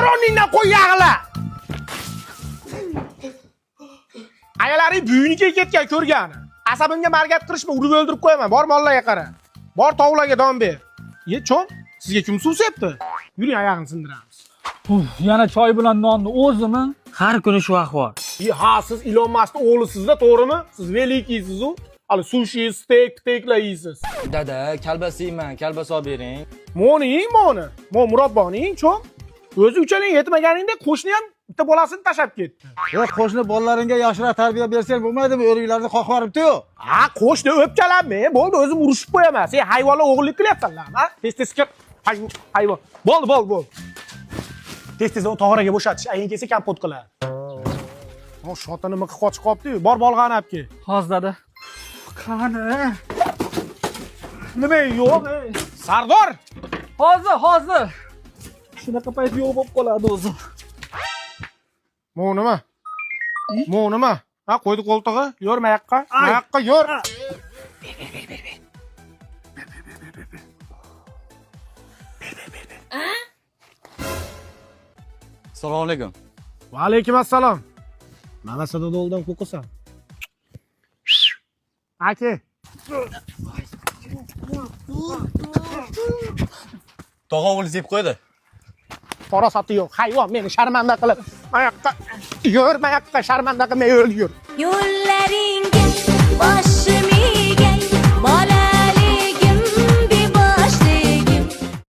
Bor o'rningdan qo'y yag'la. Ayalaring buyunikiga ketgan ko'rgani. Asabimga margat qilishma, urib o'ldirib qo'yaman. Bor mollarga qara. Bor tovuqlarga don ber. Ye, cho'ng, sizga kim suv sepdi? Yuring, oyog'ini sindiramiz. Uf, yana choy bilan nonni o'zimi? Har kuni shu ahvol. E, ha, siz Ilon Maskni o'g'lisizda, to'g'rimi? Siz великий siz-u. Hali sushi, steak, pteklar yeysiz. Dada, kalbas yeyman, kalbas olib bering. Moni yeng, moni. Mo murabboni yeng, cho'ng. O'zi uchalang yetmaganingda qo'shni ham bitta bolasini tashlab ketdi. Yo'q, qo'shni bolalaringga yaxshiroq tarbiya bersang bo'lmaydimi? O'riklarni qoqib yuboribdi-yu. Ha, qo'shni o'pkalanma, bo'ldi, o'zim urushib qo'yaman. Sen hayvonlar o'g'irlik qilyapsanlarmi, ha? Tez tez kir. Hayvon. Bo'ldi, bo'ldi, bo'ldi. Tez tez tog'oraga bo'shatish, ayin kelsa kompot qiladi. O, shotini miqi qochib qolibdi-yu. Bor bolg'ani olib kel. Hozir dada. Qani? Nima yo'q? Ey? Sardor! Hozir, hozir. Shunaqa payt yo'q bo'lib qoladi o'zi. Mo nima? Mo nima? Ha, qo'ydi qo'ltig'i. Yo'r mayoqqa. Mayoqqa yo'r. Assalomu alaykum. Va alaykum assalom. Mana sadoldan qo'rqasan. Aka. Tog'a o'g'li yeb qo'ydi. Farosati yo'q. Hayvon meni sharmanda qilib, mayoqqa yur, mayoqqa sharmanda qilmay o'l yur. Yo'llaringga boshim egay.